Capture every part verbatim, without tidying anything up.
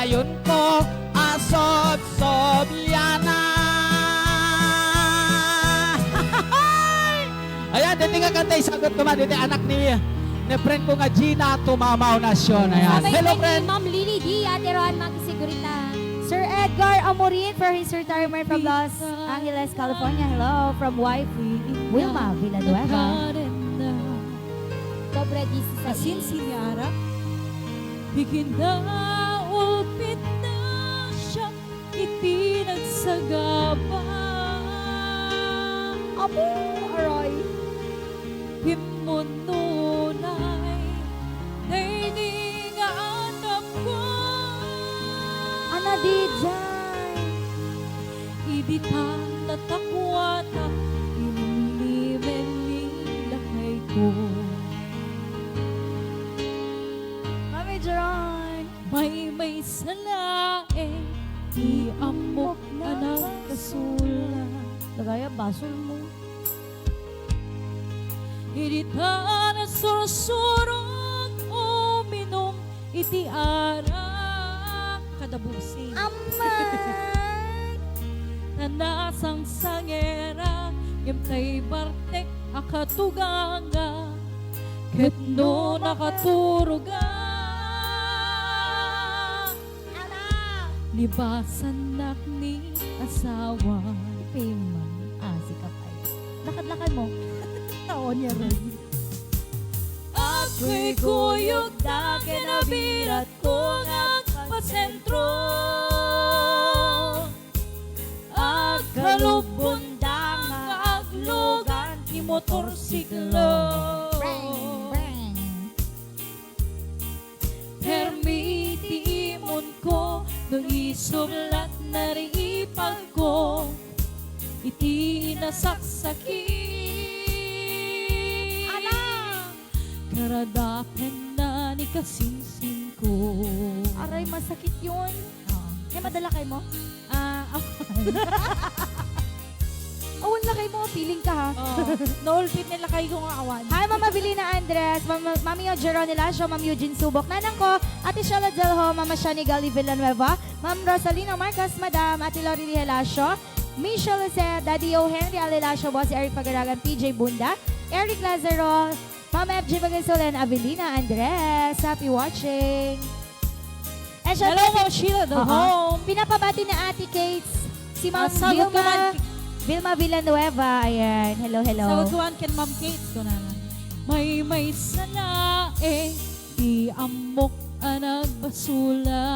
Yun ko, asop-sop yana. Ayan, dito nga kanta, isagot ko man, dito anak ni, ni friend ko nga Gina Tumamaw Nacion. Ayan. Sabay Hello, friend. Ma'am Lily D, Ate Rohan, Maki Sigurita. Sir Edgar Amorin for his retirement from Los Angeles, California. Hello, from wife Wilma Villanueva. Pobre di si Asin Sara. Ikinaulpit na siya iti nagsagaba. Apo, aray. Himmununay, daydi nga atapko. Ana, di jay. Idi tan natakwata, inimlimen ni lakayko. Mami Jeron. Maymaysa laeng ti ammok a nagkasulat. Lagaya basol mo. Idi ta nasursurok uminom iti arak. Kada busing. Amman. Ta nasangsangera, ngem tay bartek a katuganga, ket no nakaturoga. Libasannak ni asawa. Ipim, asi ka pay. Lakad-lakad mo. Taon niya rin. Agkuykuyog da ken abiratko nga agpasentro. Agkalubbon da nga aglugan ti motorsiklo. Brang, brang. Permi ti imonko no isublatna ti ipagko iti nasaksakit. Ala! Karadapenna ni kasinsinko. Aray, masakit yun. Ah. Kaya madala kayo mo? Ah, awan. Awan lakay mo, feeling ka, ha? Oo. Naulpit ni lakay ko nga awan. Hi, Mama Vilina Andres, Mama, Mami Jeron Ilacio, Ma'am Eugene Subok, Nanang ko, Ate Shella Delho, Mama Shani Gali Villanueva, Ma'am Rosalina Marcos, Madam, Ate Lorely Helacio, Michelle Jose, Daddy O Henry Al Helacio, Boss Eric Pagaragan, P J Bunda, Eric Lazaro, Ma'am F J Bagasolen, Avelina Andres. Happy watching. And syempre, Hello, Ma'am Sheila, the Oo. home. Pinapabati ni Ate Kate, si Ma'am Ah, sagot ko Vilma, man. Vilma Villanueva. Ayan. Hello, hello. Sagot ko man ken Ma'am Kate, ko na lang. Maymaysa laeng ti ammok a nagbasula.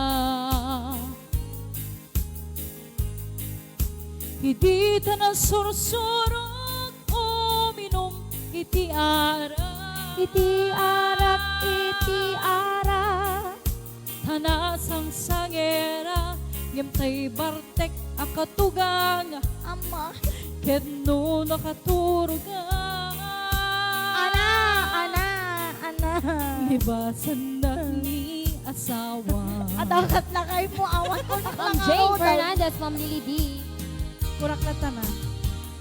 Idi ta nasursurok uminom iti arak. Iti arak, iti arak. Ta nasangsangera, ngem tay bartek a katugang. Ama. Ket no nakaturoga. Ana, ana, ana. Libasanna ni asawa. Adakat na kay mo, awan ko Ma'am Jane nakakarotan. Fernandez, Ma'am Lily D. Kurak na tana.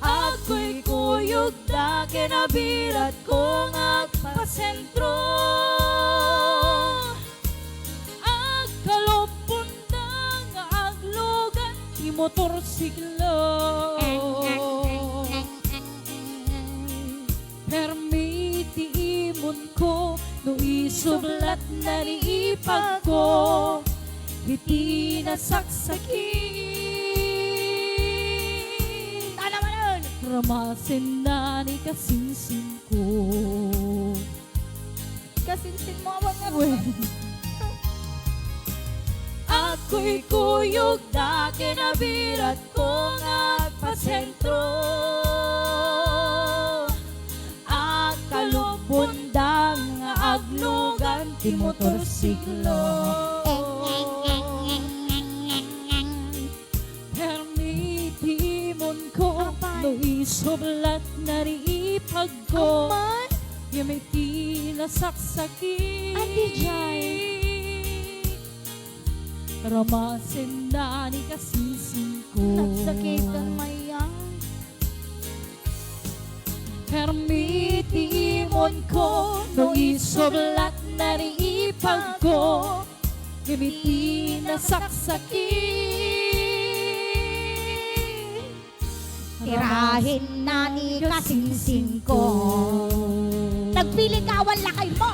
Agkuykuyog da ken abiratko nga agpasentro. Agkalubbon da nga aglugan ti motorsiklo. Permi ti imonko no isublatna ti ipagko iti nasaksakit. Tana manen! Ramasenna ni kasinsinko. Kasinsin mo, awan nga Wen. Agkuykuyog da ken abiratko nga agpasentro. Agkalubbon da nga aglugan ti motorsiklo. Permi ti imonko Apay. no isublatna ti ipagko. Apay. Ngem iti nasaksakit. Ati jay. Ramasenna ni kasinsinko. Nagsakitan, Mayang. Permi ti imonko no isublatna ti ipagko. Ngem iti nasaksakit, irahen na ni kasingsingko. Nagpili ka, awan lakaymo.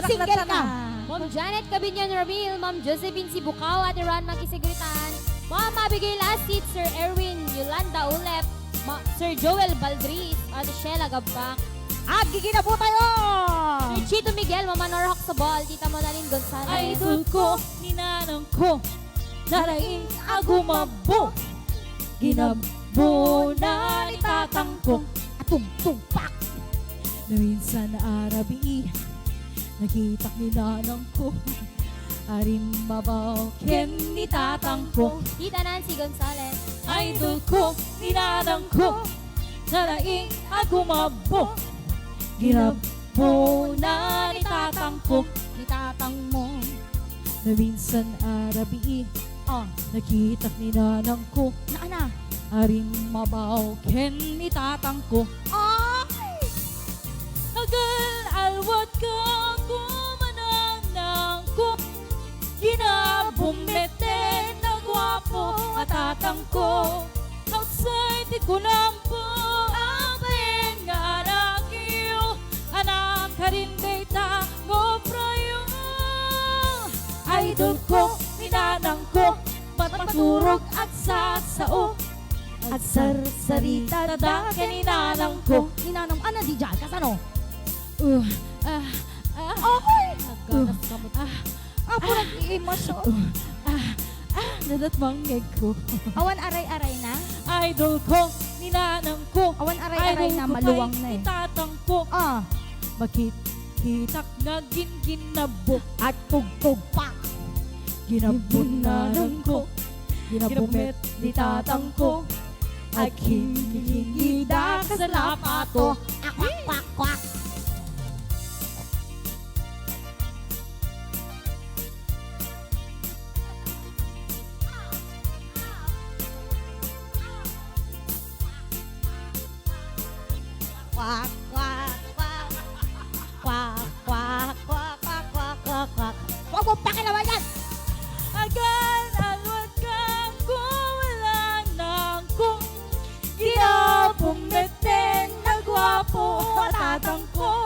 Single ka. Ma'am Janet Cabinion Ramil, Ma'am Josephine Sibukaw, Ate Ron Makisagritan, Ma'am Abigail Asit, Sir Erwin, Yolanda Ulep, Ma-, Sir Joel Baldriz, Ate Sheila Gabak. Aggiginabo tayo! Sir Chito Miguel, Mama Nora Hoxabal, Tita Monalyn Gonzalez. Idol ko, ninanang ko, nalaing a gumabbo. Ginabbo na ni tatang ko. Atugtugpak. Naminsan a rabii, nakitak ni nanang ko. Arimmabaw ken ni tatang ko. Tita Nancy Gonzalez. Idol ko, ni nanang ko, nalaing a gumabbo. Ginabbo na ni tatang ko. Ni tatang mo. Naminsan a rabii, oh, nakitak ni nanang ko. Naana? Arimmabaw ken ni tatang ko. Ay! Agal-alwat ka, kumananang ko. Ginabbo met ti naguapo a tatang ko. Agsay ti kunam po, apayen nga anakiw, anak karin dayta nga obrayo. Idol ko, ni nanang ko, mat-, maturog agsasao. Agsarsarita da ken ni nanang ko. Ni nanang, ano di dyan? Kasano? Uh, ah, ah. Oy! Agkanas kamot. Ah, Apo, nag-iimas, oh. Ah, ah, nadatmangngeg ko. Awan aray-aray na? Idol ko, ni nanang ko. Awan aray-aray na, maluwang na eh. Idol ko pay ni tatang ko. Ah. Makitkitak nga ginginabbo. At tugtugpak. Ginabbo ni nanang ko. Ginabbo met ni tatang ko. Aghingihingi da kas lapato. Akwak, kwak, kwak. Kwak, kwak, kwak. Kwak, kwak, kwak. Huwag mong pakialaman yan! Agan, alwat kang kumalang nang kung ginapumeten na gwapo a tatang ko.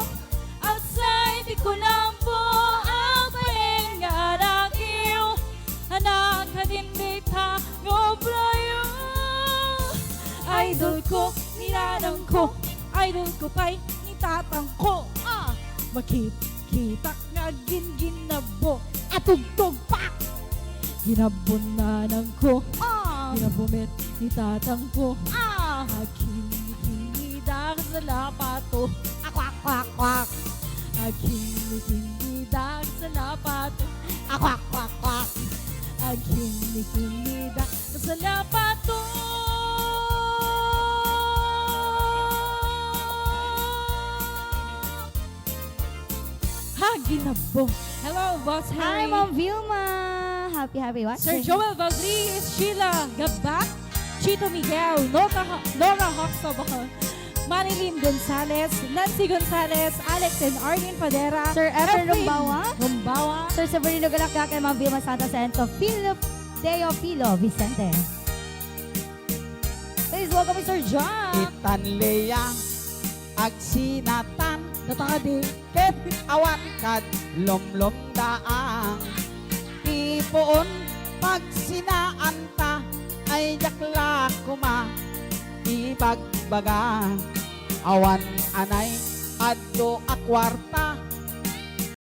Agsay ti kunampo, apayen nga anakiw, anak, kadindita nga obrayo. Idol ko, ni nanang ko, idol ko pay ni tatang ko. Ah! Makitkitak nga agginginabbo. Atugtugpak! Ginabbon nanang ko. Ah! Ginabbo met ni tatang ko. Ah! Aghingihingi da kas lapato. Akwak, kwak, kwak. Aghingihingi da kas lapato. Akwak, kwak, kwak. Aghingihingi da kas lapato. Ha, ginabbo. Hello, Boss Harry. Hi, Ma'am Vilma. Happy, happy watching. Sir Joel Valdriz, Sheila Gabak, Chito Miguel, Nora, Nora Hoxobol, Marilyn Gonzalez, Nancy Gonzalez, Alex and Arlene Padera, Sir Efren Efren Lumbawa. Lumbawa. Sir Severino Galacgac and Ma'am Vilma Santa Santo, Philip Teofilo Vicente. Please welcome Mister John. Itan Lea, agsinatan. Datadi. Ket awan kad lumlumdaang. Ti puon pagsinaanta, ay diak la koma ibagbaga. Awan anay adto a kuarta,